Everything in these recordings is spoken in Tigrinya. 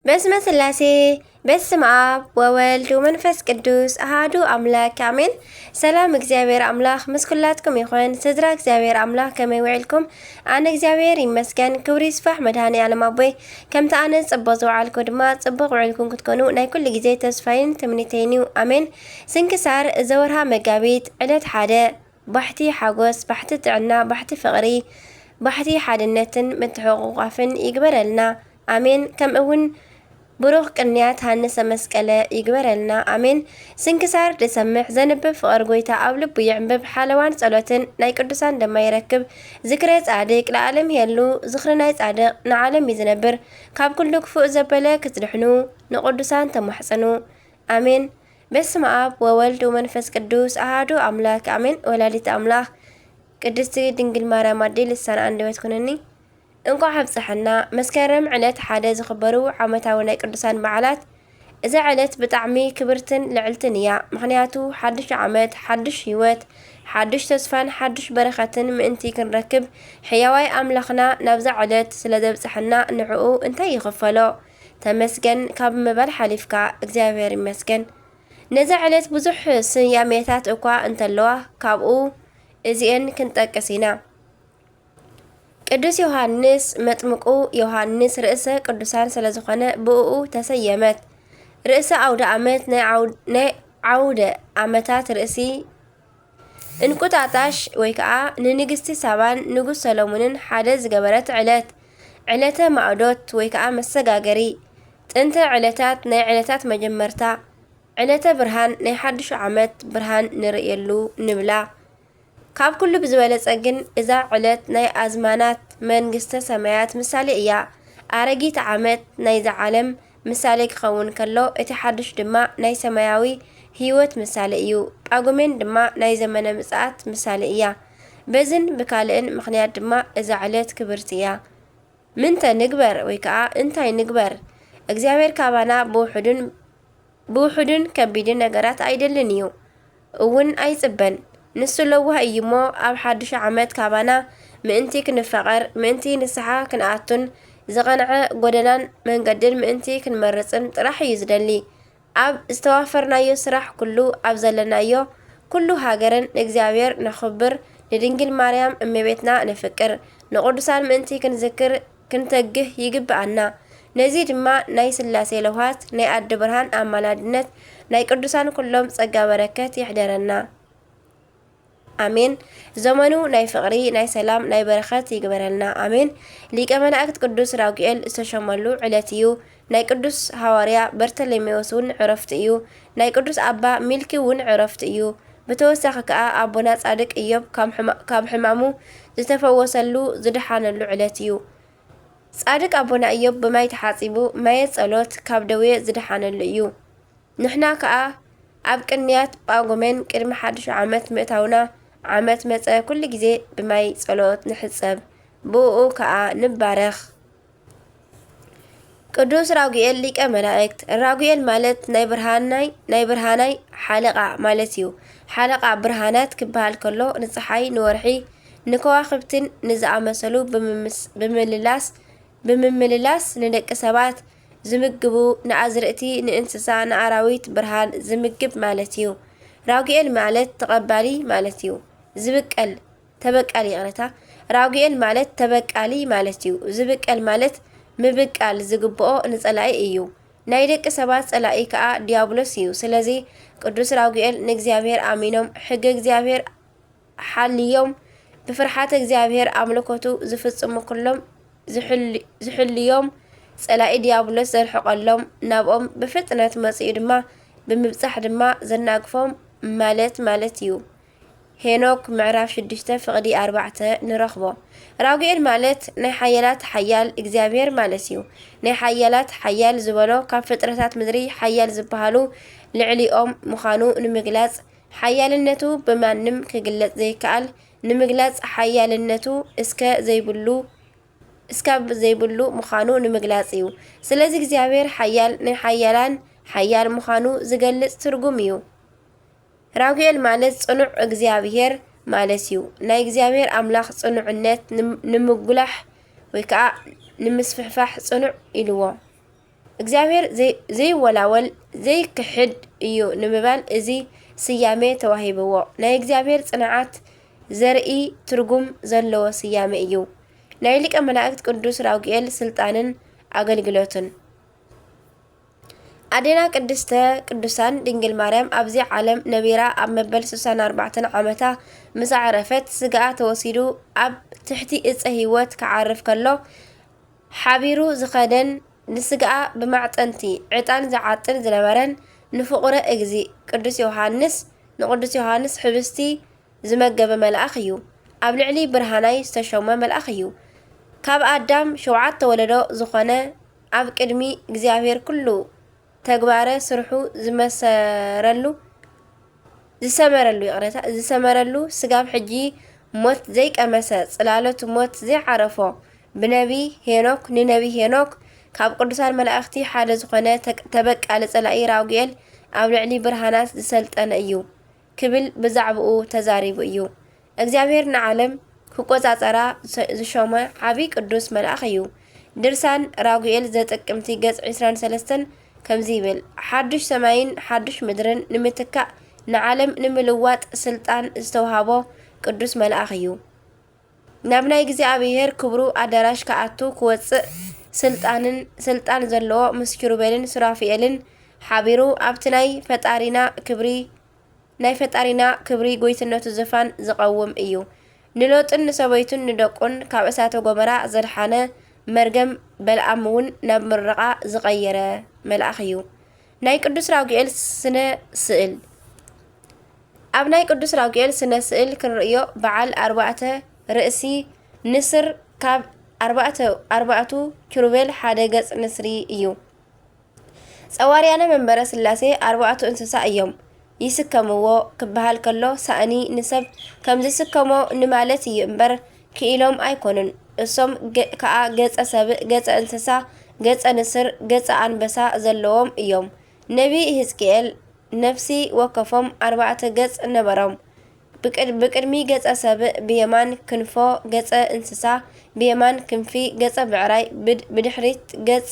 በስመ ስላሴ፣ በስመ ኣብ ወወልድ ወመንፈስ ቅዱስ ኣሃዱ ኣምላክ ኣሜን። ሰላም እግዚኣብሔር ኣምላክ ምስ ኩላትኩም ይኹን። ስድራ እግዚኣብሔር ኣምላክ ከመይ ውዒልኩም? ኣነ እግዚኣብሔር ይመስገን፣ ክብሪ ይስፋሕ መድኃኔ ዓለም ኣቦይ። ከምቲ ኣነ ጽቡቕ ዝወዓልኩ ድማ ጽቡቕ ውዒልኩም ክትኮኑ ናይ ኩሉ ግዜ ተስፋይን ትምኒተይን እዩ። ኣሜን። ስንክሳር ዘወርሃ መጋቢት ዕለት ሓደ። ባሕቲ ሓጎስ፣ ባሕቲ ጥዕና፣ ባሕቲ ፍቕሪ፣ ባሕቲ ሓድነትን ምትሕቑቋፍን ይግበረልና። ኣሜን። ከምኡ እውን ብሩኽ ቅንያት ሃንሰ መስቀለ ይግበረልና። ኣሜን። ስንክሳር ዝሰምዕ ዘንብብ ፍቕር ጎይታ ኣብ ልቡ ይዕንብብ። ሓለዋን ጸሎትን ናይ ቅዱሳን ድማ ይረክብ። ዝክረ ጻድቅ ለዓለም ይሄሉ። ዝኽሪ ናይ ጻድቅ ንዓለም እዩ ዝነብር። ካብ ኩሉ ክፉእ ዘበለ ክትድሕኑ ንቅዱሳን ተማሕጸኑ። ኣሜን። በስመ ኣብ ወወልድ ወመንፈስ ቅዱስ ኣሃዱ ኣምላክ ኣሜን። ወላዲት ኣምላክ ቅድስቲ ድንግል ማርያም ኣደይ ልሳነ ኣንደበት ኩነኒ። እንኳዕ ኣብፀሐና። መስከረም ዕለት ሓደ ዝኽበሩ ዓመታዊ ናይ ቅዱሳን በዓላት። እዛ ዕለት ብጣዕሚ ክብርትን ልዕልትን እያ። ምኽንያቱ ሓድሽ ዓመት፣ ሓድሽ ህይወት፣ ሓድሽ ተስፋን ሓድሽ በረኸትን ምእንቲ ክንረክብ ሕያዋይ ኣምላኽና ናብዛ ዕለት ስለ ዘብፀሐና ንዕኡ እንታይ ይኽፈሎ? ተመስገን ካብ ምባል ሓሊፍካ እግዚኣብሔር ይመስገን። ነዛ ዕለት ብዙሕ ስያሜታት እኳ እንተለዋ፣ ካብኡ እዚኤን ክንጠቅስ ኢና። ቅዱስ ዮሃንስ መጥምቁ ዮሃንስ ርእሰ ቅዱሳን ስለ ዝኾነ ብእኡ ተሰየመት። ርእሰ ኣውደ ኣመት ናይ ዓው-፣ ናይ ዓውደ ኣመታት ርእሲ እንቁጣጣሽ ወይ ከዓ ንንግስቲ ሳባን ንጉስ ሰሎሞንን ሓደ ዝገበረት ዕለት፣ ዕለተ ማእዶት ወይ ከዓ መሰጋገሪ፣ ጥንተ ዕለታት ናይ ዕለታት መጀመርታ፣ ዕለተ ብርሃን ናይ ሓድሽ ዓመት ብርሃን ንርእየሉ ንብላ። ካብ ኩሉ ብዝበለጸ ግን እዛ ዕለት ናይ ኣዝማናት መንግስተ ሰማያት ምሳሌ እያ። ኣረጊት ዓመት ናይዛ ዓለም ምሳሌ ክኸውን ከሎ፣ እቲ ሓድሽ ድማ ናይ ሰማያዊ ህይወት ምሳሌ እዩ። ጳጉሜን ድማ ናይ ዘመነ ምጽኣት ምሳሌ እያ። በዝን ብካልእን ምኽንያት ድማ እዛ ዕለት ክብርቲ እያ። ምንተ ንግበር ወይ ከኣ እንታይ ንግበር? እግዚኣብሔር ካባና ብውሑድን፣ ብውሑድን ከቢድን ነገራት ኣይደልን እዩ፣ እውን ኣይጽበን። ንሱ ለዋህ እዩ እሞ፣ ኣብ ሓድሽ ዓመት ካባና ምእንቲ ክንፋቐር፣ ምእንቲ ንስሓ ክንኣቱን ዝቐንዐ ጎደናን መንገድን ምእንቲ ክንመርጽን ጥራሕ እዩ ዝደሊ። ኣብ ዝተዋፈርናዮ ስራሕ ኩሉ፣ ኣብ ዘለናዮ ኩሉ ሃገርን ንእግዚኣብሔር ነኽብር፣ ንድንግል ማርያም እመቤትና ነፍቅር፣ ንቅዱሳን ምእንቲ ክንዝክር ክንተግህ ይግብኣና። ነዚ ድማ ናይ ስላሴ ለውሃት፣ ናይ ኣደ ብርሃን ኣማላድነት፣ ናይ ቅዱሳን ኩሎም ጸጋ በረከት ይሕደረና። ኣሜን። ዘመኑ ናይ ፍቕሪ፣ ናይ ሰላም፣ ናይ በረኸት ይግበረልና። ኣሜን። ሊቀ መላእክት ቅዱስ ራጉኤል ዝተሸመሉ ዕለት እዩ። ናይ ቅዱስ ሃዋርያ በርተሎሜዎስ እውን ዕረፍቱ እዩ። ናይ ቅዱስ ኣባ ሚልኪ እውን ዕረፍቱ እዩ። ብተወሳኺ ከኣ ኣቦና ጻድቅ ኢዮብ ካብ ሕማ-፣ ካብ ሕማሙ ዝተፈወሰሉ ዝደሓነሉ ዕለት እዩ። ጻድቅ ኣቦና ኢዮብ ብማይ ተሓጺቡ ማየ ጸሎት ካብ ደዌ ዝደሓነሉ እዩ። ንሕና ከኣ ኣብ ቅንያት ጳጉሜን ቅድሚ ሓድሽ ዓመት ምእታውና፣ ዓመት መጸ ኩሉ ግዜ ብማይ ጸሎት ንሕጸብ፣ ብእኡ ከኣ ንባረኽ። ቅዱስ ራጉኤል ሊቀ መላእክት። ራጉኤል ማለት ናይ ብርሃናይ፣ ናይ ብርሃናይ ሓለቓ ማለት እዩ። ሓለቓ ብርሃናት ክበሃል ከሎ፣ ንጸሓይ፣ ንወርሒ፣ ንከዋኽብትን ንዝኣመሰሉ ብምምስ-፣ ብምልላስ፣ ብምምልላስ ንደቂ ሰባት ዝምግቡ፣ ንኣዝርእቲ፣ ንእንስሳ፣ ንኣራዊት ብርሃን ዝምግብ ማለት እዩ። ራጉኤል ማለት ተቐባሊ ማለት እዩ። ዝብቀል፣ ተበቃሊ፣ ይቕረታ። ራጉኤል ማለት ተበቃሊ ማለት እዩ። ዝብቀል ማለት ምብቃል ዝግብኦ ንጸላኢ እዩ። ናይ ደቂ ሰባት ጸላኢ ከኣ ዲያብሎስ እዩ። ስለዚ ቅዱስ ራጉኤል ንእግዚኣብሔር ኣሚኖም፣ ሕገ እግዚኣብሔር ሓልዮም፣ ብፍርሓተ እግዚኣብሔር ኣምልኮቱ ዝፍጽሙ ኩሎም ዝሕል-፣ ዝሕልዮም፣ ጸላኢ ዲያብሎስ ዘርሕቐሎም፣ ናብኦም ብፍጥነት መጺኡ ድማ ብምብጻሕ ድማ ዘናግፎም ማለት፣ ማለት እዩ። ሄኖክ ምዕራፍ ሽዱሽተ ፍቕዲ ኣርባዕተ ንረኽቦ። ራጉኤል ማለት ናይ ሓያላት ሓያል እግዚኣብሔር ማለት እዩ። ናይ ሓያላት ሓያል ዝበሎ ካብ ፍጥረታት ምድሪ ሓያል ዝበሃሉ ልዕሊኦም ምዃኑ ንምግላጽ፣ ሓያልነቱ ብማንም ክግለጽ ዘይከኣል፣ ንምግላጽ ሓያልነቱ እስከ ዘይብሉ፣ እስካብ ዘይብሉ ምዃኑ ንምግላጽ እዩ። ስለዚ እግዚኣብሔር ሓያል፣ ናይ ሓያላን ሓያል ምዃኑ ዝገልጽ ትርጉም እዩ። ራጉኤል ማለት ጽኑዕ እግዚኣብሔር ማለት እዩ። ናይ እግዚኣብሔር ኣምላኽ ጽኑዕነት ንም-፣ ንምጉላሕ ወይ ከኣ ንምስፍሕፋሕ ጽኑዕ ኢልዎ። እግዚኣብሔር ዘይወላወል ዘይክሕድ እዩ ንምባል እዚ ስያሜ ተዋሂብዎ። ናይ እግዚኣብሔር ጽንዓት ዘርኢ ትርጉም ዘለዎ ስያሜ እዩ። ናይ ሊቀ መላእክት ቅዱስ ራጉኤል ስልጣንን ኣገልግሎትን። ኣዴና ቅድስተ ቅዱሳን ድንግል ማርያም ኣብዚ ዓለም ነቢራ ኣብ መበል ስሳን ኣርባዕተን ዓመታ ምስ ኣዕረፈት ስጋኣ ተወሲዱ ኣብ ትሕቲ እፀ ህይወት ክዓርፍ ከሎ ሓቢሩ ዝኸደን ንስጋኣ ብማዕጠንቲ ዕጣን ዝዓጥን ዝነበረን ንፍቑረ እግዚእ ቅዱስ ዮሃንስ ንቅዱስ ዮሃንስ ሕብስቲ ዝመገበ መልኣኽ እዩ። ኣብ ልዕሊ ብርሃናይ ዝተሾመ መልኣኽ እዩ። ካብ ኣዳም ሸውዓተ ወለዶ ዝኾነ ኣብ ቅድሚ እግዚኣብሔር ኩሉ ተግባረ ስርሑ ዝመሰረሉ ዝሰመረሉ ይቕረታ ዝሰመረሉ ስጋብ ሕጂ ሞት ዘይቀመሰ ጽላሎት ሞት ዘይዓረፎ ብነቢ ሄኖክ ንነቢ ሄኖክ ካብ ቅዱሳን መላእኽቲ ሓደ ዝኾነ ተበቃሊ ጸላኢ ራጉኤል ኣብ ልዕሊ ብርሃናት ዝሰልጠነ እዩ ክብል ብዛዕብኡ ተዛሪቡ እዩ። እግዚኣብሔር ንዓለም ክቆጻጸራ ዝሾመ ዓቢ ቅዱስ መልኣኽ እዩ። ድርሳን ራጉኤል ዘጥቅምቲ ገጽ ዕስራን ሰለስተን ከምዚ ይብል፣ ሓዱሽ ሰማይን ሓዱሽ ምድርን ንምትካእ ንዓለም ንምልዋጥ ስልጣን ዝተውሃቦ ቅዱስ መልኣኽ እዩ። ናብ ናይ እግዚኣብሔር ክብሩ ኣዳራሽ ክኣቱ ክወጽእ ስልጣንን ስልጣን ዘለዎ ምስ ኪሩቤልን ሱራፊኤልን ሓቢሩ ኣብቲ ናይ ፈጣሪና ክብሪ ናይ ፈጣሪና ክብሪ ጎይትነቱ ዝፋን ዝቐውም እዩ። ንሎጥን ንሰበይቱን ንደቁን ካብ እሳተ ጎመራ ዘድሓነ መርገም በልኣም እውን ናብ ምርቓ ዝቐየረ መልኣኽ እዩ። ናይ ቅዱስ ራጉኤል ስነ ስእል። ኣብ ናይ ቅዱስ ራጉኤል ስነ ስእል ክንርእዮ በዓል ኣርባዕተ ርእሲ ንስር ካብ ኣርባዕተ ኣርባዕቱ ኪሩቤል ሓደ ገጽ ንስሪ እዩ። ጸዋርያነ መንበረ ስላሴ ኣርባዕቱ እንስሳ እዮም ይስከምዎ ክበሃል ከሎ ሳእኒ ንሰብ ከም ዝስከሞ ንማለት እዩ እምበር ክኢሎም ኣይኮኑን። እሶም ከኣ ገጸ ሰብእ፣ ገጸ እንስሳ፣ ገጸ ንስር፣ ገጸ ኣንበሳ ዘለዎም እዮም። ነቢ ህዝቅኤል ነፍሲ ወከፎም ኣርባዕተ ገጽ ነበሮም። ብቅድሚ ገጸ ሰብእ ብየማን ክንፎ፣ ገጸ እንስሳ ብየማን ክንፊ፣ ገጸ ብዕራይ ብድሕሪት ገጽ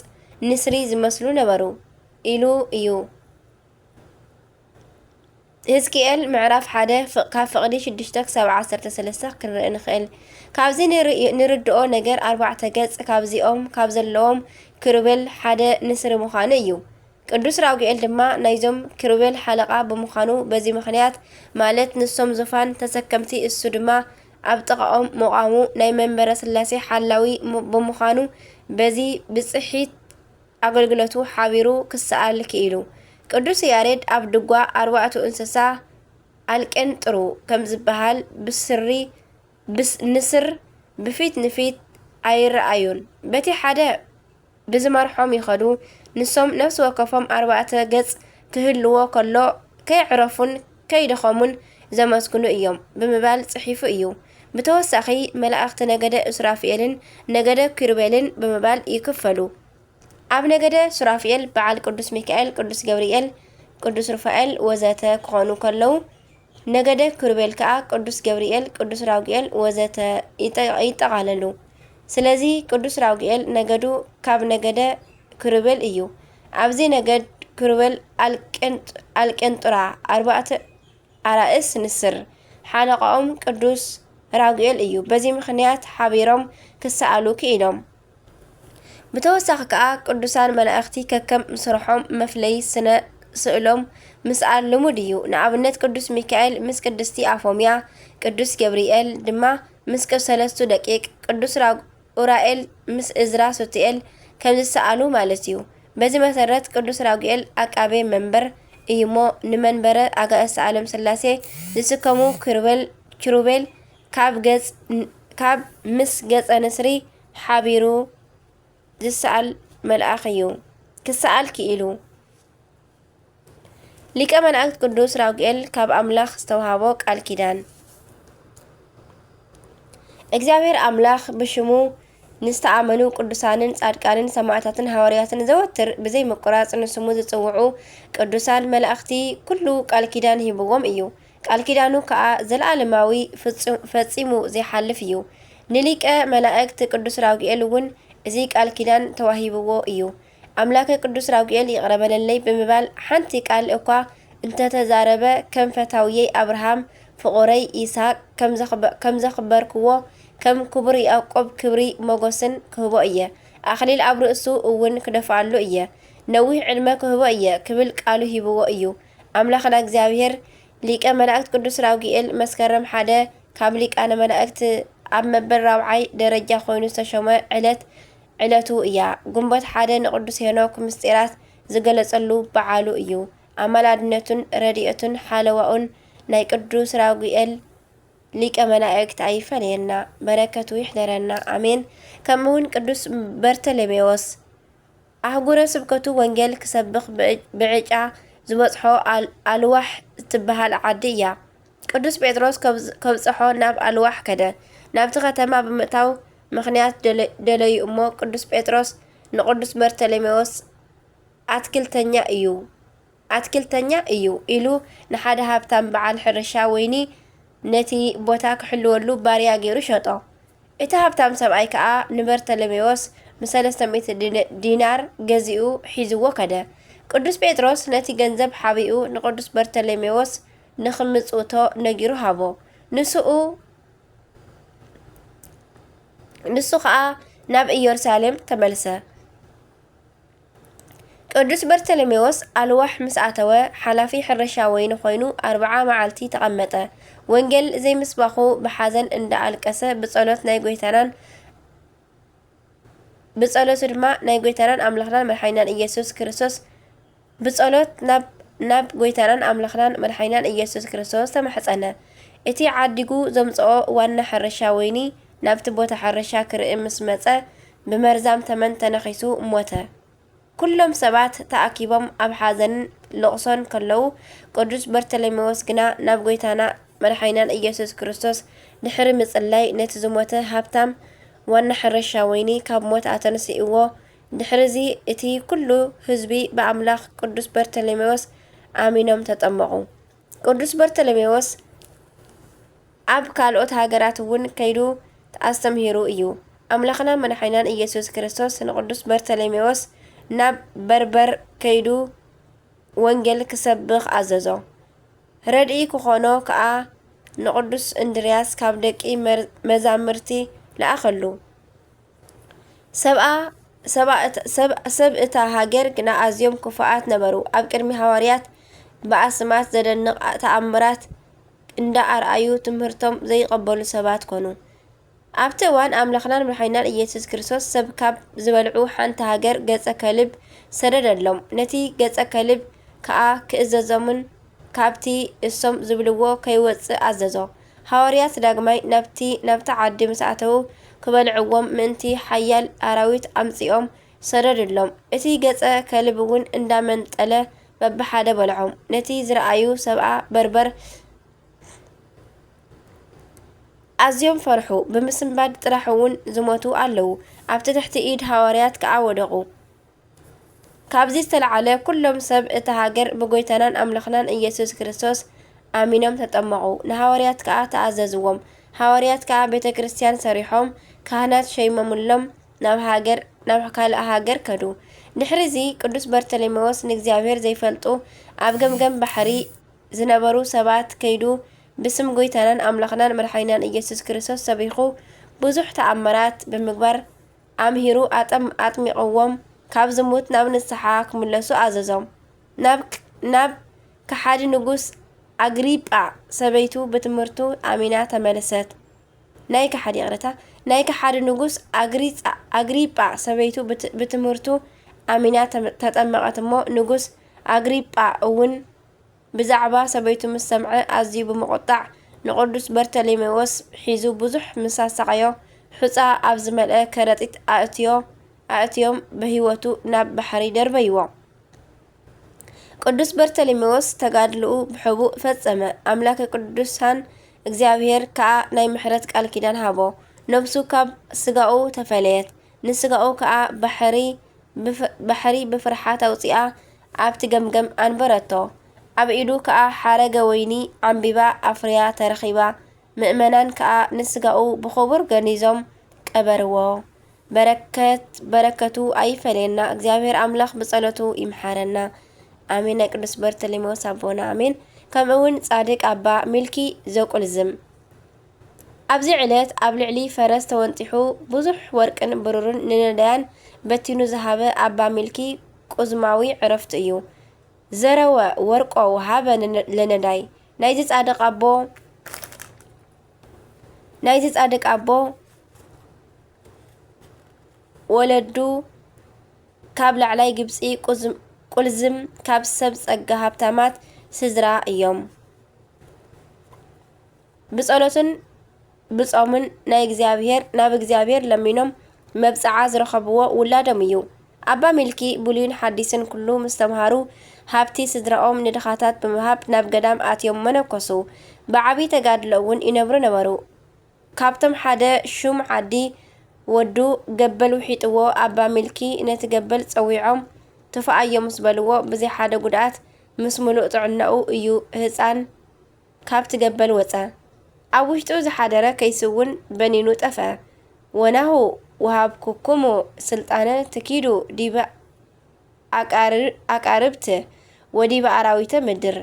ንስሪ ዝመስሉ ነበሩ ኢሉ እዩ። ህዝቅኤል ምዕራፍ ሓደ ካብ ፍቕዲ ሽዱሽተ ክሳብ ዓሰርተ ሰለስተ ክንርኢ ንኽእል። ካብዚ ንርድኦ ነገር ኣርባዕተ ገጽ ካብዚኦም ካብ ዘለዎም ክሩቤል ሓደ ንስሪ ምዃኑ እዩ። ቅዱስ ራጉኤል ድማ ናይዞም ኪሩቤል ሓለቓ ብምዃኑ በዚ ምኽንያት ማለት ንሶም ዙፋን ተሰከምቲ እሱ ድማ ኣብ ጥቓኦም ምቋሙ ናይ መንበረ ስላሴ ሓላዊ ብምዃኑ በዚ ብጽሒት ኣገልግሎቱ ሓቢሩ ክሰኣል ክኢሉ። ቅዱስ ያሬድ ኣብ ድጓ ኣርባዕቱ እንስሳ ኣልቄንጥሩ ከም ዝበሃል ብስሪ ንስር ብፊት ንፊት ኣይረኣዩን። በቲ ሓደ ብዝመርሖም ይኸዱ። ንሶም ነፍሲ ወከፎም ኣርባዕተ ገጽ ክህልዎ ከሎ ከየዕረፉን ከይደኸሙን ዘመስግኑ እዮም ብምባል ጽሒፉ እዩ። ብተወሳኺ መላእኽቲ ነገደ ሱራፊኤልን ነገደ ኪሩቤልን ብምባል ይክፈሉ። ኣብ ነገደ ሱራፊኤል በዓል ቅዱስ ሚካኤል፣ ቅዱስ ገብርኤል፣ ቅዱስ ሩፋኤል ወዘተ ክኾኑ ከለዉ፣ ነገደ ኪሩቤል ከኣ ቅዱስ ገብርኤል፣ ቅዱስ ራጉኤል ወዘተ ይጠቓለሉ። ስለዚ ቅዱስ ራጉኤል ነገዱ ካብ ነገደ ኪሩቤል እዩ። ኣብዚ ነገድ ኪሩቤል ኣልቄንጡራ ኣርባዕተ ኣራእስ ንስር ሓለቓኦም ቅዱስ ራጉኤል እዩ። በዚ ምኽንያት ሓቢሮም ክሰኣሉ ክኢሎም። ብተወሳኺ ከኣ ቅዱሳን መላእኽቲ ከከም ስርሖም መፍለዪ ስነ ስእሎም ምስኣል ልሙድ እዩ። ንኣብነት ቅዱስ ሚካኤል ምስ ቅድስቲ ኣፎምያ፣ ቅዱስ ገብርኤል ድማ ምስ ሰለስቱ ደቂቅ፣ ቅዱስ ኡራኤል ምስ እዝራ ሱቱኤል ከምዝሰኣሉ ማለት እዩ። በዚ መሰረት ቅዱስ ራጉኤል ኣቃቤ መንበር እዩሞ ንመንበረ ኣጋእዝተ ዓለም ስላሴ ዝስከሙ ኪሩቤል ካብ ገጽ ካብ ምስ ገጸ ንስሪ ሓቢሩ ዝሰኣል መልኣኽ እዩ ክሰኣል ክኢሉ። ሊቀ መላእክት ቅዱስ ራጉኤል ካብ ኣምላኽ ዝተውሃቦ ቃል ኪዳን። እግዚኣብሔር ኣምላኽ ብሽሙ ንዝተኣመኑ ቅዱሳንን ጻድቃንን ሰማዕታትን ሃዋርያትን ዘወትር ብዘይ ምቁራጽ ንስሙ ዝጽውዑ ቅዱሳን መላእኽቲ ኩሉ ቃል ኪዳን ሂብዎም እዩ። ቃል ኪዳኑ ከኣ ዘለኣለማዊ ፈጺሙ ዘይሓልፍ እዩ። ንሊቀ መላእክት ቅዱስ ራጉኤል እውን እዚ ቃል ኪዳን ተዋሂብዎ እዩ። ኣምላከ ቅዱስ ራጉኤል ይቕረ በለለይ ብምባል ሓንቲ ቃል እኳ እንተተዛረበ፣ ከም ፈታውየይ ኣብርሃም፣ ፍቑረይ ይስሐቅ ከም ዘኽበ-፣ ከም ዘኽበርክዎ፣ ከም ክቡር ያዕቆብ ክብሪ ሞገስን ክህቦ እየ። ኣኽሊል ኣብ ርእሱ እውን ክደፍኣሉ እየ። ነዊሕ ዕድመ ክህቦ እየ ክብል ቃሉ ሂብዎ እዩ። ኣምላኽና እግዚኣብሔር ሊቀ መላእክት ቅዱስ ራጉኤል መስከረም ሓደ ካብ ሊቃነ መላእክት ኣብ መበል ራብዓይ ደረጃ ኮይኑ ዝተሾመ ዕለት ዕለቱ እያ። ግንቦት ሓደ ንቅዱስ ሄኖክ ምስጢራት ዝገለጸሉ በዓሉ እዩ። ኣማላድነቱን ረድኤቱን ሓለዋኡን ናይ ቅዱስ ራጉኤል ሊቀ መላእክት ኣይፈለየና፣ በረከቱ ይሕደረና፣ ኣሜን። ከምኡውን ቅዱስ በርተሎሜዎስ ኣህጉረ ስብከቱ ወንጌል ክሰብኽ ብዕ-፣ ብዕጫ ዝበጽሖ ኣል-፣ ኣልዋሕ እትበሃል ዓዲ እያ። ቅዱስ ጴጥሮስ ከብዝ-፣ ከብጽሖ ናብ ኣልዋሕ ከደ። ናብቲ ከተማ ብምእታው ምኽንያት ደለ-፣ ደለዩ እሞ፣ ቅዱስ ጴጥሮስ ንቅዱስ በርተሎሜዎስ ኣትክልተኛ እዩ፣ ኣትክልተኛ እዩ ኢሉ ንሓደ ሃብታም በዓል ሕርሻ ወይኒ ነቲ ቦታ ክሕልወሉ ባርያ ገይሩ ሸጦ። እቲ ሃብታም ሰብኣይ ከኣ ንበርተሎሜዎስ ብሰለስተ ሚእቲ ዲነ-፣ ዲናር ገዚኡ ሒዝዎ ከደ። ቅዱስ ጴጥሮስ ነቲ ገንዘብ ሓቢኡ ንቅዱስ በርተሎሜዎስ ንኽምጽውቶ ነጊሩ ሃቦ። ንስኡ፣ ንሱ ኸኣ ናብ ኢየሩሳሌም ተመልሰ። ቅዱስ በርተሎሜዎስ ኣልዋሕ ምስ ኣተወ፣ ሓላፊ ሕርሻ ወይኒ ኮይኑ ኣርብዓ መዓልቲ ተቐመጠ። ወንጌል ዘይምስባኹ ብሓዘን እንዳ ኣልቀሰ ብጸሎት ናይ ጐይታናን፣ ብጸሎቱ ድማ ናይ ጐይታናን ኣምላኽናን መድሓኒናን ኢየሱስ ክርስቶስ፣ ብጸሎት ናብ፣ ናብ ጐይታናን ኣምላኽናን መድሓኒናን ኢየሱስ ክርስቶስ ተማሕጸነ። እቲ ዓዲጉ ዘምጽኦ ዋና ሕርሻ ወይኒ ናብቲ ቦታ ሕርሻ ክርኢ ምስ መጸ፣ ብመርዛም ተመን ተነኺሱ ሞተ። ኩሎም ሰባት ተኣኪቦም ኣብ ሓዘንን ልቕሶን ከለዉ፣ ቅዱስ በርተሎሜዎስ ግና ናብ ጐይታና መድሓኒናን ኢየሱስ ክርስቶስ ድሕሪ ምጽላይ፣ ነቲ ዝሞተ ሃብታም ዋና ሕርሻ ወይኒ ካብ ሞት ኣተንሲእዎ። ድሕርዚ እቲ ኩሉ ህዝቢ ብኣምላኽ ቅዱስ በርተሎሜዎስ ኣሚኖም ተጠመቑ። ቅዱስ በርተሎሜዎስ ኣብ ካልኦት ሃገራት እውን ከይዱ ኣስተምሂሩ እዩ። ኣምላኽና መድሓኒናን ኢየሱስ ክርስቶስ ንቅዱስ በርተሎሜዎስ ናብ በርበር ከይዱ ወንጌል ክሰብኽ ኣዘዞ። ረድኢ ክኾኖ ከኣ ንቅዱስ እንድርያስ ካብ ደቂ መር-፣ መዛምርቲ ለኣኸሉ። ሰብኣ፣ ሰብኣ እት-፣ ሰብ፣ ሰብ እታ ሃገር ግና ኣዝዮም ክፉኣት ነበሩ። ኣብ ቅድሚ ሃዋርያት ብኣስማት ዘደንቕ ተኣምራት እንዳ ኣርኣዩ ትምህርቶም ዘይቐበሉ ሰባት ኮኑ። ኣብቲ እዋን ኣምላኽናን መድሓኒናን ኢየሱስ ክርስቶስ ሰብ ካብ ዝበልዑ ሓንቲ ሃገር ገጸ ከልብ ሰደደሎም። ነቲ ገጸ ከልብ ከኣ ክእዘዞምን ካብቲ እሶም ዝብልዎ ከይወጽእ ኣዘዞ። ሃዋርያት ዳግማይ ናብቲ፣ ናብታ ዓዲ ምስ ኣተዉ ክበልዕዎም ምእንቲ ሓያል ኣራዊት ኣምጺኦም ሰደዱሎም። እቲ ገጸ ከልብ እውን እንዳመንጠለ በብሓደ በልዖም። ነቲ ዝረኣዩ ሰብኣ በርበር ኣዝዮም ፈርሑ። ብምስንባድ ጥራሕ እውን ዝሞቱ ኣለዉ። ኣብቲ ትሕቲ ኢድ ሃዋርያት ከኣ ወደቑ። ካብዚ ዝተለዓለ ኩሎም ሰብ እታ ሃገር ብጎይታናን ኣምላኽናን ኢየሱስ ክርስቶስ ኣሚኖም ተጠመቑ። ንሃዋርያት ከኣ ተኣዘዝዎም። ሃዋርያት ከኣ ቤተ ክርስቲያን ሰሪሖም፣ ካህናት ሸይሞምሎም፣ ናብ ሃገር፣ ናብ ካልእ ሃገር ከዱ። ድሕሪዚ ቅዱስ በርተሎሜዎስ ንእግዚኣብሔር ዘይፈልጡ ኣብ ገምገም ባሕሪ ዝነበሩ ሰባት ከይዱ ብስም ጎይታናን ኣምላኽናን መድሓኒናን ኢየሱስ ክርስቶስ ሰቢኹ ብዙሕ ተኣምራት ብምግባር ኣምሂሩ ኣጠም-፣ ኣጥሚቕዎም፣ ካብ ዝሙት ናብ ንስሓ ክምለሱ ኣዘዞም። ናብ ክ-፣ ናብ ከሓዲ ንጉስ ኣግሪጳ ሰበይቱ ብትምህርቱ ኣሚና ተመለሰት። ናይ ከሓዲ፣ ይቕረታ፣ ናይ ከሓዲ ንጉስ ኣግሪጻ-፣ ኣግሪጳ ሰበይቱ ብት-፣ ብትምህርቱ ኣሚና ተም-፣ ተጠመቐት እሞ፣ ንጉስ ኣግሪጳ እውን ብዛዕባ ሰበይቱ ምስ ሰምዐ ኣዝዩ ብምቑጣዕ ንቅዱስ በርተሎሜዎስ ሒዙ ብዙሕ ምስ ኣሳቐዮ፣ ሑጻ ኣብ ዝመልአ ከረጢት ኣእትዮ-፣ ኣእትዮም ብህይወቱ ናብ ባሕሪ ደርበይዎ። ቅዱስ በርተሎሜዎስ ተጋድልኡ ብሕቡእ ፈጸመ። ኣምላከ ቅዱሳን እግዚኣብሔር ከኣ ናይ ምሕረት ቃል ኪዳን ሃቦ። ነብሱ ካብ ስጋኡ ተፈለየት። ንስጋኡ ከኣ ባሕሪ ብፍ-፣ ባሕሪ ብፍርሓት ኣውጺኣ ኣብቲ ገምገም ኣንበረቶ። ኣብ ኢዱ ከኣ ሓረገ ወይኒ ዓምቢባ ኣፍርያ ተረኺባ። ምእመናን ከኣ ንስጋኡ ብኽቡር ገኒዞም ቀበርዎ። በረከት በረከቱ ኣይፈለየና። እግዚኣብሔር ኣምላኽ ብጸሎቱ ይምሓረና። ኣሜን። ናይ ቅዱስ በርተሌሜዎስ ኣቦና ኣሜን። ከምኡ እውን ጻድቅ ኣባ ሚልኪ ዘቁልዝም። ኣብዚ ዕለት ኣብ ልዕሊ ፈረስ ተወንጢሑ ብዙሕ ወርቅን ብሩርን ንነዳያን በቲኑ ዝሃበ ኣባ ሚልኪ ቁዝማዊ ዕረፍቱ እዩ። ዘረወ ወርቆ ወሃበ ለነዳይ። ናይዚ ጻድቅ ኣቦ ናይዚ ጻድቅ ኣቦ ወለዱ ካብ ላዕላይ ግብጺ ቁዝም- ቁልዝም ካብ ሰብ ጸጋ ሃብታማት ስድራ እዮም። ብጸሎትን ብጾምን ናይ እግዚኣብሔር ናብ እግዚኣብሔር ለሚኖም መብጽዓ ዝረኸብዎ ውላዶም እዩ። ኣባ ሚልኪ ብሉይን ሓዲስን ኩሉ ምስ ተምሃሩ ሃብቲ ስድራኦም ንድኻታት ብምሃብ ናብ ገዳም ኣትዮም መነኮሱ። ብዓቢ ተጋድሎ እውን ይነብሩ ነበሩ። ካብቶም ሓደ ሹም ዓዲ ወዱ ገበል ውሒጥዎ ኣባ ሚልኪ ነቲ ገበል ጸዊዖም ትፍኣዮ ምስ በልዎ ብዘይ ሓደ ጉድኣት ምስ ምሉእ ጥዕናኡ እዩ ህፃን ካብቲ ገበል ወፀ። ኣብ ውሽጡ ዝሓደረ ከይሲ እውን በኒኑ ጠፍአ። ወናሁ ወሃብኩኩሙ ስልጣነ ትኪዱ ዲበ ኣቃር- ኣቃርብት ወዲበ ኣራዊተ ምድር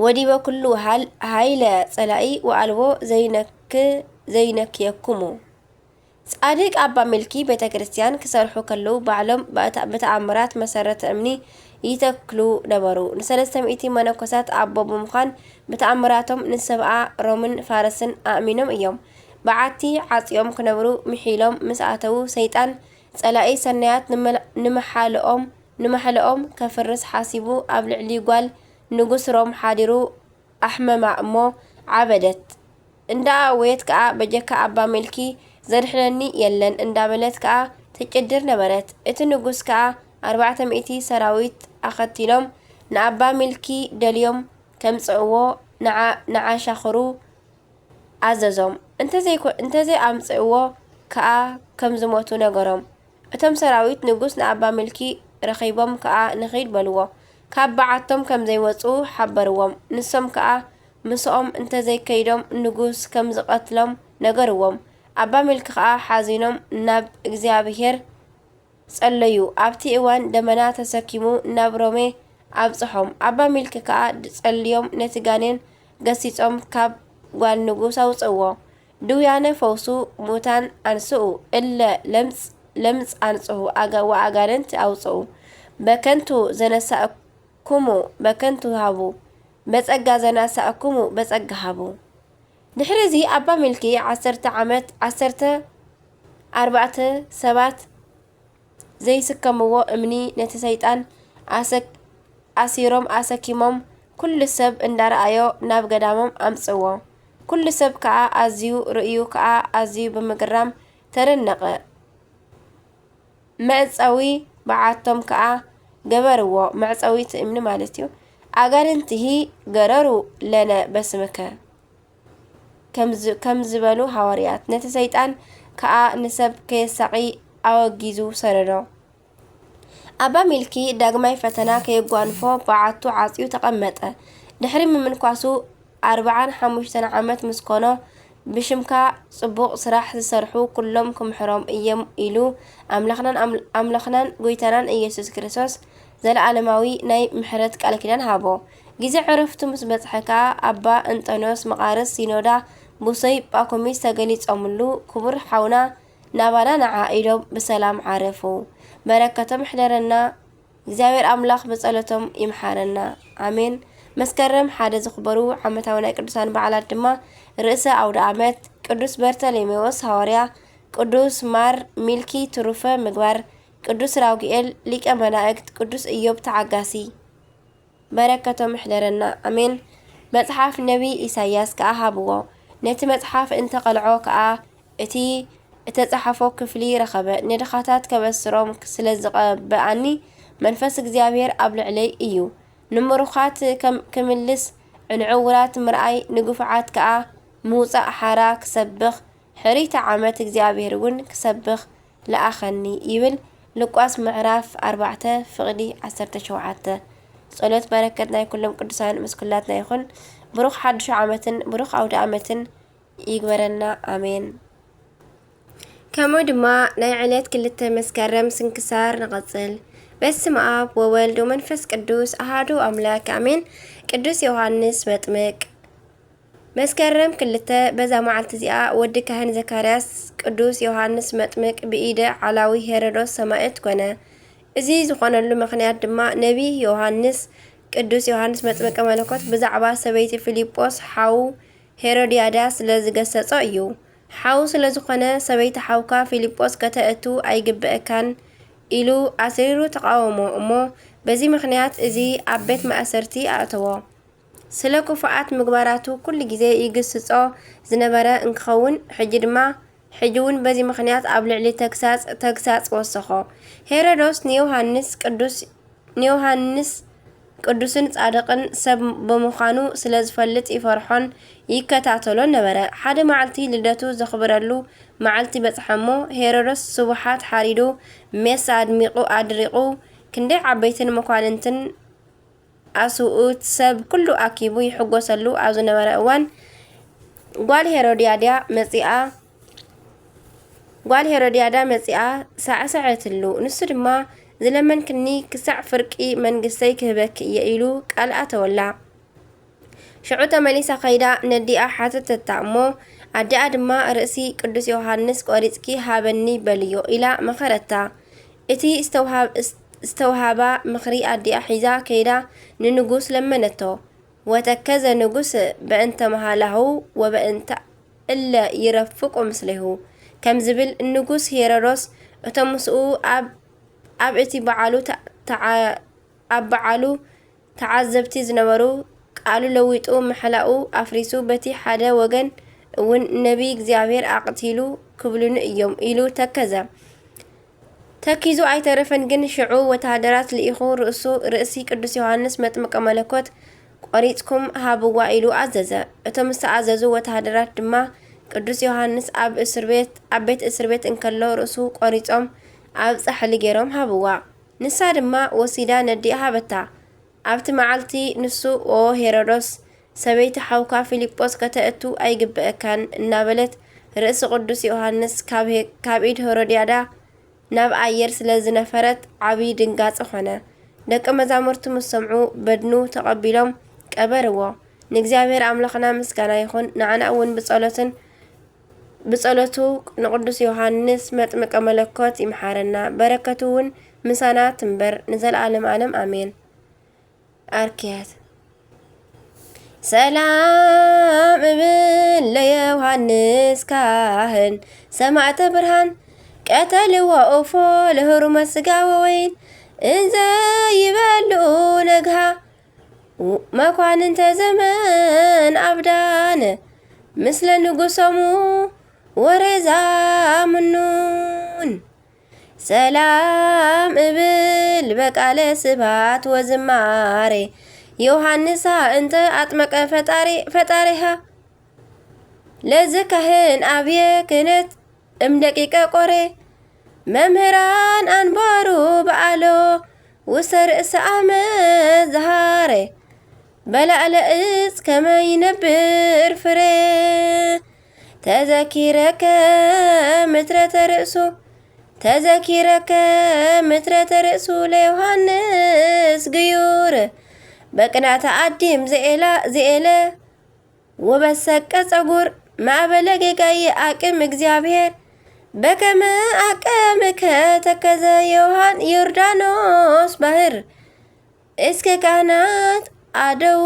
ወዲበ ኩሉ ሃል- ሃይለ ጸላኢ ወኣልቦ ዘይነክ ዘይነክየኩሙ። ጻድቅ ኣባ ሚልኪ ቤተ ክርስቲያን ክሰርሑ ከለዉ ባዕሎም ብኣታ- ብተኣምራት መሰረተ እምኒ ይተክሉ ነበሩ። ንሰለስተ ሚእቲ መነኮሳት ኣቦ ብምዃን ብተኣምራቶም ንሰብኣ ሮምን ፋርስን ኣእሚኖም እዮም። በዓቲ ዓጽዮም ክነብሩ ምሒሎም ምስ ኣተዉ ሰይጣን ጸላኢ ሰናያት ንመል- ንመሓልኦም ንመሓልኦም ከፍርስ ሓሲቡ ኣብ ልዕሊ ጓል ንጉስ ሮም ሓዲሩ ኣሕመማ እሞ ዓበደት። እንዳ ኣወየት ከኣ በጀካ ኣባ ሚልኪ ዘድሕነኒ የለን እንዳበለት ከኣ ትጭድር ነበረት። እቲ ንጉስ ከኣ ኣርባዕተ ሚእቲ ሰራዊት ኣኸቲሎም ንኣባ ሚልኪ ደልዮም ከምጽእዎ ንዓ- ንዓሻኽሩ ኣዘዞም። እንተዘይኮ- እንተዘይኣምጽእዎ ከኣ ከም ዝሞቱ ነገሮም። እቶም ሰራዊት ንጉስ ንኣባ ሚልኪ ረኺቦም ከኣ ንኺድ በልዎ። ካብ በዓቶም ከም ዘይወጽኡ ሓበርዎም። ንሶም ከኣ ምስኦም እንተዘይከይዶም ንጉስ ከም ዝቐትሎም ነገርዎም። ኣባ ሚልኪ ከኣ ሓዚኖም ናብ እግዚኣብሄር ጸለዩ። ኣብቲ እዋን ደመና ተሰኪሙ ናብ ሮሜ ኣብጽሖም። ኣባ ሚልኪ ከኣ ጸልዮም ነቲ ጋኔን ገሲጾም ካብ ጓል ንጉስ ኣውጽእዎ። ድውያነ ፈውሱ፣ ሙታን ኣንስኡ፣ እለ ለምጽ ለምጽ ኣንጽሁ፣ ኣጋ- ወኣጋንንት ኣውጽኡ። በከንቱ ዘነሳእኩሙ በከንቱ ሃቡ፣ በጸጋ ዘናሳእኩሙ በጸጋ ሃቡ። ድሕሪ እዚ ኣባ ሚልኪ ዓሰርተ ዓመት ዓሰርተ ኣርባዕተ ሰባት ዘይስከምዎ እምኒ ነቲ ሰይጣን ኣሰክ- ኣሲሮም ኣሰኪሞም ኩሉ ሰብ እንዳረኣዮ ናብ ገዳሞም ኣምጽዎ። ኩሉ ሰብ ከኣ ኣዝዩ ርእዩ ከኣ ኣዝዩ ብምግራም ተደነቐ። መዕጸዊ በዓቶም ከኣ ገበርዎ። መዕጸዊ እቲ እምኒ ማለት እዩ። ኣጋንንትሂ ገረሩ ለነ በስምከ ከም ዝ- ከም ዝበሉ ሃዋርያት ነቲ ሰይጣን ከኣ ንሰብ ከየሳቒ ኣወጊዙ ሰደዶ። ኣባ ሚልኪ ዳግማይ ፈተና ከየጓንፎ በዓቱ ዓጽዩ ተቐመጠ። ድሕሪ ምምንኳሱ ኣርብዓን ሓሙሽተን ዓመት ምስ ኮኖ ብሽምካ ጽቡቕ ስራሕ ዝሰርሑ ኩሎም ክምሕሮም እየም ኢሉ ኣምላኽናን ኣም- ኣምላኽናን ጎይታናን ኢየሱስ ክርስቶስ ዘለኣለማዊ ናይ ምሕረት ቃል ኪዳን ሃቦ። ግዜ ዕረፍቱ ምስ በጽሐ ከኣ ኣባ እንጠንዮስ መቓርስ ሲኖዳ ብሶይ ጳኩሚስ ተገሊጾምሉ ክቡር ሓውና ናባና ንዓ ኢሎም ብሰላም ዓረፉ። በረከቶም ይሕደረና። እግዚኣብሔር ኣምላኽ ብጸሎቶም ይምሓረና። ኣሜን። መስከረም ሓደ ዝኽበሩ ዓመታዊ ናይ ቅዱሳን በዓላት ድማ ርእሰ ኣውደ ዓመት ቅዱስ በርተሌሜዎስ ሃዋርያ፣ ቅዱስ ማር ሚልኪ ትሩፈ ምግባር፣ ቅዱስ ራጉኤል ሊቀ መላእክት፣ ቅዱስ ኢዮብ ተዓጋሲ። በረከቶም ይሕደረና። ኣሜን። መጽሓፍ ነቢይ ኢሳይያስ ከኣ ሃብዎ። ነቲ መጽሓፍ እንተ ቐልዖ ከኣ እቲ እተጻሕፎ ክፍሊ ረኸበ። ንድኻታት ከበስሮም ስለ ዝቐብኣኒ መንፈስ እግዚኣብሔር ኣብ ልዕለይ እዩ። ንምሩኻት ከም- ክምልስ፣ ንዕውራት ምርኣይ፣ ንግፉዓት ከኣ ምውጻእ ሓራ ክሰብኽ፣ ሕርይቲ ዓመት እግዚኣብሔር እውን ክሰብኽ ለኣኸኒ ይብል። ሉቃስ ምዕራፍ ኣርባዕተ ፍቕዲ ዓሰርተ ሸውዓተ። ጸሎት በረከት ናይ ኩሎም ቅዱሳን ምስ ኩላትና ይኹን። ብሩኽ ሓድሽ ዓመትን ብሩኽ ኣውደ ዓመትን ይግበረና። ኣሜን። ከምኡ ድማ ናይ ዕለት ክልተ መስከረም ስንክሳር ንቐጽል። በስመ ኣብ ወወልድ ወመንፈስ ቅዱስ ኣሃዱ ኣምላክ ኣሜን። ቅዱስ ዮሃንስ መጥምቅ። መስከረም ክልተ በዛ መዓልቲ እዚኣ ወዲ ካህን ዘካርያስ ቅዱስ ዮሃንስ መጥምቅ ብኢደ ዓላዊ ሄሮዶስ ሰማዕት ኮነ። እዚ ዝኾነሉ ምኽንያት ድማ ነቢይ ዮሃንስ፣ ቅዱስ ዮሃንስ መጥምቀ መለኮት ብዛዕባ ሰበይቲ ፊልጶስ ሓው ሄሮድያዳ ስለ ዝገሰጾ እዩ። ሓው ስለ ዝኾነ ሰበይቲ ሓውካ ፊልጶስ ከተእቱ ኣይግብእካን ኢሉ ኣስሪሩ ተቓወሞ እሞ በዚ ምኽንያት እዚ ኣብ ቤት ማእሰርቲ ኣእተዎ። ስለ ክፉኣት ምግባራቱ ኩሉ ግዜ ይግስጾ ዝነበረ እንክኸውን ሕጂ ድማ ሕጂ እውን በዚ ምኽንያት ኣብ ልዕሊ ተግሳጽ ተግሳጽ ወሰኾ። ሄሮዶስ ንዮሃንስ ቅዱስ ንዮሃንስ ቅዱስን ጻድቕን ሰብ ብምዃኑ ስለ ዝፈልጥ ይፈርሖን ይከታተሎን ነበረ። ሓደ መዓልቲ ልደቱ ዘኽብረሉ መዓልቲ በጽሐ እሞ ሄሮዶስ ስቡሓት ሓሪዱ ሜስ ኣድሚቑ ኣድሪቑ ክንደይ ዓበይትን መኳንንትን ኣስውኡት ሰብ ኩሉ ኣኪቡ ይሕጎሰሉ ኣብ ዝነበረ እዋን ጓል ሄሮድያዳ መጺኣ ጓል ሄሮድያዳ መጺኣ ሳዕሰዐትሉ። ንሱ ድማ ዝለመንክኒ ክሳዕ ፍርቂ መንግስተይ ክህበኪ እየ ኢሉ ቃል ኣተወላ። ሽዑ ተመሊሳ ከይዳ ነዲኣ ሓተተታ እሞ ኣዲኣ ድማ ርእሲ ቅዱስ ዮሃንስ ቆሪጽኪ ሃበኒ በልዮ ኢላ መኸረታ። እቲ ዝተውሃብ- ዝተውሃባ ምኽሪ ኣዲኣ ሒዛ ከይዳ ንንጉስ ለመነቶ። ወተከዘ ንጉስ በእንተ መሃላሁ ወበእንተ እለ ይረፍቁ ምስሌሁ ከም ዝብል ንጉስ ሄሮዶስ እቶም ምስኡ ኣብ ኣብ እቲ በዓሉ ኣብ በዓሉ ተዓዘብቲ ዝነበሩ ቃሉ ለዊጡ ምሕላኡ ኣፍሪሱ በቲ ሓደ ወገን እውን ነቢይ እግዚኣብሔር ኣቕቲሉ ክብሉኒ እዮም ኢሉ ተከዘ። ተኪዙ ኣይተረፈን ግን ሽዑ ወተሃደራት ልኢኹ ርእሱ ርእሲ ቅዱስ ዮሃንስ መጥምቀ መለኮት ቆሪጽኩም ሃብዋ ኢሉ ኣዘዘ። እቶም ዝተኣዘዙ ወተሃደራት ድማ ቅዱስ ዮሃንስ ኣብ እስር ቤት ኣብ ቤት እስር ቤት እንከሎ ርእሱ ቆሪጾም ኣብ ጻሕሊ ገይሮም ሃብዋ። ንሳ ድማ ወሲዳ ነዲኣ ሃበታ። ኣብቲ መዓልቲ ንሱ ኦ ሄሮዶስ ሰበይቲ ሓውካ ፊልጶስ ከተእቱ ኣይግብአካን እናበለት ርእሲ ቅዱስ ዮሃንስ ካብ ኢድ ሄሮድያዳ ናብ ኣየር ስለ ዝነፈረት ዓብዪ ድንጋጸ ኾነ። ደቀ መዛሙርቱ ምስ ሰምዑ በድኑ ተቐቢሎም ቀበርዎ። ንእግዚኣብሔር ኣምላኽና ምስጋና ይኹን። ንዓና እውን ብጸሎትን ብጸሎቱ ንቅዱስ ዮሃንስ መጥምቀ መለኮት ይምሓረና። በረከቱ እውን ምሳና ትንበር ንዘለዓለም ዓለም ኣሜን። ኣርክያት ሰላም እብል ለዮሃንስ ካህን ሰማዕተ ብርሃን ቀተልዎ ኡፎ ለህሩመ ስጋ ወወይን እንዘ ይበልኡ ነግሃ መኳንንተ ዘመን ኣብዳነ ምስለ ንጉሶሙ ወሬዛ ምኑን ሰላም እብል በቃለ ስባት ወዝማሬ ዮሃንሳ እንተ ኣጥመቀ ፈጣሪ ፈጣሪሃ ለዚ ካህን ኣብየ ክህነት እም ደቂቀ ቆሬ መምህራን ኣንበሩ በኣሎ ውሰ ርእሲ ኣመት ዝሃረ በላዕለ እጽ ከመይ ይነብር ፍሬ ተዘኪረከ ምትረተ ርእሱ ተዘኪረከ ምትረተ ርእሱ ለዮሃንስ ግዩር በቅናተ ኣዲም ዝኤላ ዝኤለ ወበሰቀ ጸጉር ማዕበለ ጌጋይ ኣቅም እግዚኣብሔር በከመ ኣቀምከ ተከዘ ዮሃን ዮርዳኖስ ባህር እስከ ካህናት ኣደው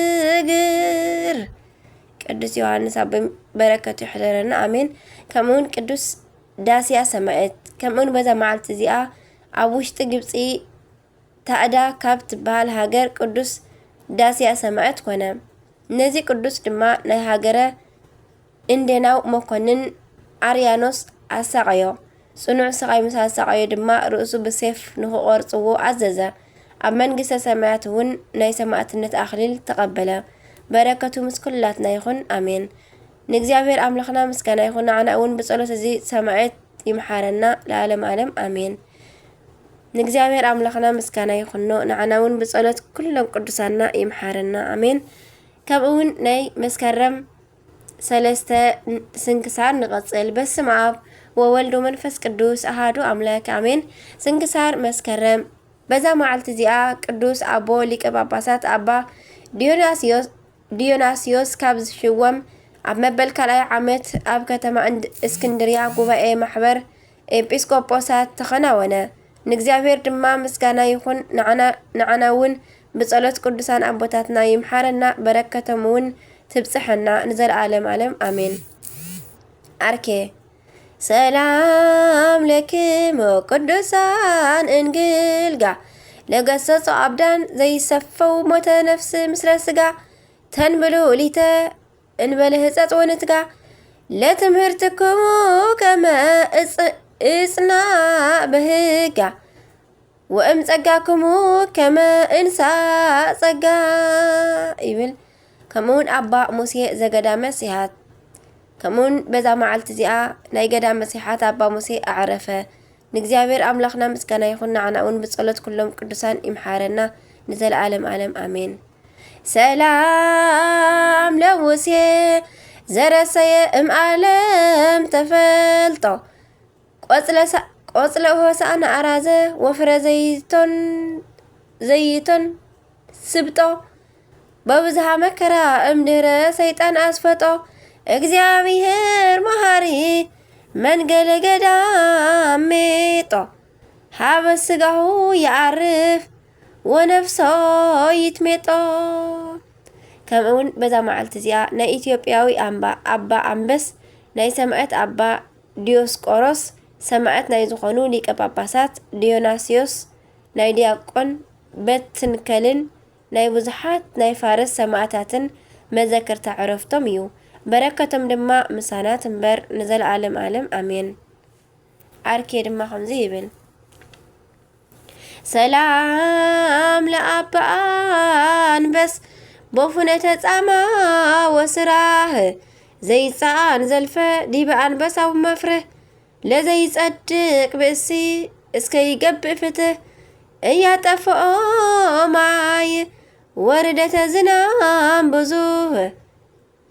በእግር ቅዱስ ዮሃንስ ኣብ በረከቱ ይሕደረና ኣሜን። ከምኡውን ቅዱስ ዳስያ ሰማዕት ከምኡውን በዛ መዓልቲ እዚኣ ኣብ ውሽጢ ግብፂ ታእዳ ካብ ትበሃል ሃገር ቅዱስ ዳስያ ሰማዕት ኮነ። ነዚ ቅዱስ ድማ ናይ ሃገረ እንዴናው መኮንን ኣርያኖስ ኣሳቐዮ። ጽኑዕ ስቓይ ምስ ኣሳቐዮ ድማ ርእሱ ብሴፍ ንኽቖርጽዎ ኣዘዘ። ኣብ መንግስተ ሰማያት እውን ናይ ሰማዕትነት ኣኽሊል ተቐበለ። በረከቱ ምስ ኩላትና ይኹን ኣሜን። ንእግዚኣብሔር ኣምላኽና ምስጋና ይኹን። ንዓና እውን ብጸሎት እዚ ሰማዕት ይምሓረና ለዓለም ዓለም ኣሜን። ንእግዚኣብሔር ኣምላኽና ምስጋና ይኹኖ። ንዓና እውን ብጸሎት ኩሎም ቅዱሳና ይምሓረና ኣሜን። ከምኡ እውን ናይ መስከረም ሰለስተ ስንክሳር ንቐጽል። በስመ ኣብ ወወልድ ወመንፈስ ቅዱስ ኣሃዱ ኣምላክ ኣሜን። ስንክሳር መስከረም። በዛ መዓልቲ እዚኣ ቅዱስ ኣቦ ሊቀ ጳጳሳት ኣባ ዲዮናስዮስ ዲዮናስዮስ ካብ ዝሽወም ኣብ መበል ካልኣይ ዓመት ኣብ ከተማ እንድ-፣ እስክንድርያ ጉባኤ ማሕበር ኤጲስቆጶሳት ተኸናወነ። ንእግዚኣብሔር ድማ ምስጋና ይኹን፣ ንዓና፣ ንዓና እውን ብጸሎት ቅዱሳን ኣቦታትና ይምሓረና፣ በረከቶም እውን ትብጽሐና ንዘለዓለም ዓለም ኣሜን። ኣርኬ ሰላም ለክሙ ቅዱሳን እንግልጋ ለገሰጾ ኣብዳን ዘይሰፈው ሞተ ነፍስ ምስለ ስጋ ተንብሉ ሊተ እንበለ ህጸጽ ወንትጋ ለትምህርትክሙ ከመ እጽ-፣ እጽና በህጋ ወእም ጸጋክሙ ከመ እንሳ ጸጋ ይብል። ከምኡውን ኣባ ሙሴ ዘገዳመ ሲሓት። ከምኡውን በዛ መዓልቲ እዚኣ ናይ ገዳመ ሲሓት ኣባ ሙሴ ኣዕረፈ። ንእግዚኣብሔር ኣምላኽና ምስጋና ይኹን፣ ንዓና እውን ብጸሎት ኩሎም ቅዱሳን ይምሓረና ንዘለዓለም ዓለም ኣሜን። ሰላም ለሙሴ ዘረሰየ እም ዓለም ተፈልጦ፣ ቆጽለ ሳ-፣ ቆጽለ ሆሳዕና ኣራዘ ወፍረ ዘይቶን፣ ዘይቶን ስብጦ፣ በብዝሃ መከራ እምድህረ ሰይጣን ኣስፈጦ፣ እግዚኣብሔር መሃሪ መንገለ ገዳም ሜጦ፣ ሃበ ስጋሁ ይዓርፍ ወነፍሶ ይትሜጦ። ከምኡ እውን በዛ መዓልቲ እዚኣ ናይ ኢትዮጵያዊ ኣምባ-፣ ኣባ ኣንበስ፣ ናይ ሰማዕት ኣባ ዲዮስቆሮስ ሰማዕት ናይ ዝኾኑ ሊቀ ጳጳሳት ዲዮናስዮስ ናይ ዲያቆን በትንከልን ናይ ብዙሓት ናይ ፋርስ ሰማዕታትን መዘክርታ ዕረፍቶም እዩ። በረከቶም ድማ ምሳና ትንበር ንዘለዓለም ዓለም ኣሜን። ኣርኬ ድማ ከምዚ ይብል። ሰላም ለኣባ ኣንበስ ቦፉነተ ጻማ ወስራህ ዘይጻን ዘልፈ ዲበ ኣንበሳዊ መፍርህ ለዘይጸድቅ ብእሲ እስከ ይገብእ ፍትህ እያጠፍኦ ማይ ወርደተ ዝናም ብዙህ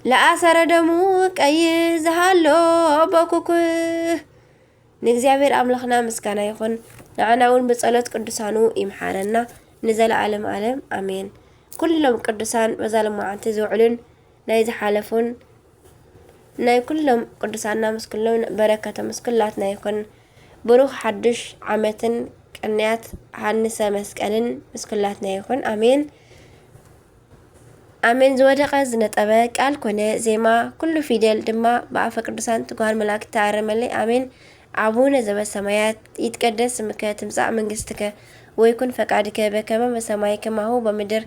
ለኣሰረ ደሙ ቀይህ ዝሃሎ በኩኩህ። ንእግዚኣብሔር ኣምላኽና ምስጋና ይኹን። ንዓና እውን ብጸሎት ቅዱሳኑ ይምሓረና ንዘለዓለም ዓለም ኣሜን። ኩሎም ቅዱሳን በዛ ሎማዓንቲ ዝውዕሉን ናይ ዝሓለፉን ናይ ኩሎም ቅዱሳና ምስ ኩሎም በረከቶም ምስ ኩላትና ይኹን። ብሩኽ ሓዱሽ ዓመትን ቅንያት ሃንሰ መስቀልን ምስ ኩላትና ይኹን። ኣሜን። ኣሜን። ዝወደቐ ዝነጠበ ቃል ኮነ ዜማ ኩሉ ፊደል ድማ ብኣፈ ቅዱሳን ትጉሃን መላእክት ተኣረመለይ። ኣሜን። ኣቡነ ዘበሰማያት ይትቀደስ ስምከ ትምጻእ መንግስትከ ወይኩን ፈቃድከ በከመ በሰማይ ከማሁ በምድር።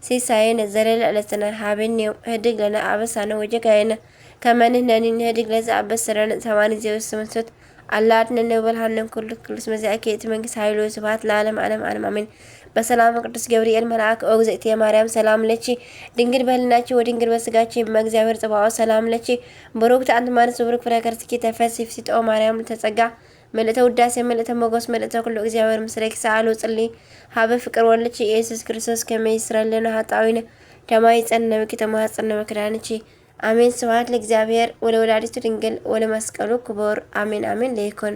ሲሳየነ ዘለለ ዕለትነ ሀበነ ዮም ህድግ ለነ አበሳነ ወጌጋየነ ከመ ንሕነኒ ንህድግ ለዘአበሰ ለነ ሰማኒ ዘውስምንሱት አላ አድነነ ወበልሃነ ኩሉ ቅዱስ መዚአኪ እቲ መንግስት ኃይሉ ስብሐት ለዓለም ዓለም ዓለም አሜን። በሰላም ቅዱስ ገብርኤል መልአክ ኦ እግዝእትየ ማርያም ሰላም ለኪ ድንግል በህልናኪ ወድንግል በስጋኪ እመ እግዚአብሔር ጽባኦት ሰላም ለኪ ብሩክት አንቲ ማርያም ብሩክ ፍሬ ከርስኪ ተፈሲ ፍሲት ኦ ማርያም ተጸጋ ምልእተ ውዳሴ ምልእተ ሞገስ ምልእተ ኩሉ እግዚኣብሔር ምስሌኪ ሰአሉ ጽሊ ሀበ ፍቅር ወልድኪ ኢየሱስ ክርስቶስ ከመ ይስረይ ለነ ኃጣውኢነ ተማይጸን ነብኪ ተማጸን ነብኪ ዳንኪ። አሜን። ስብሐት ለእግዚአብሔር ወለወላዲቱ ድንግል ወለመስቀሉ ክቡር። አሜን አሜን ለይኩን።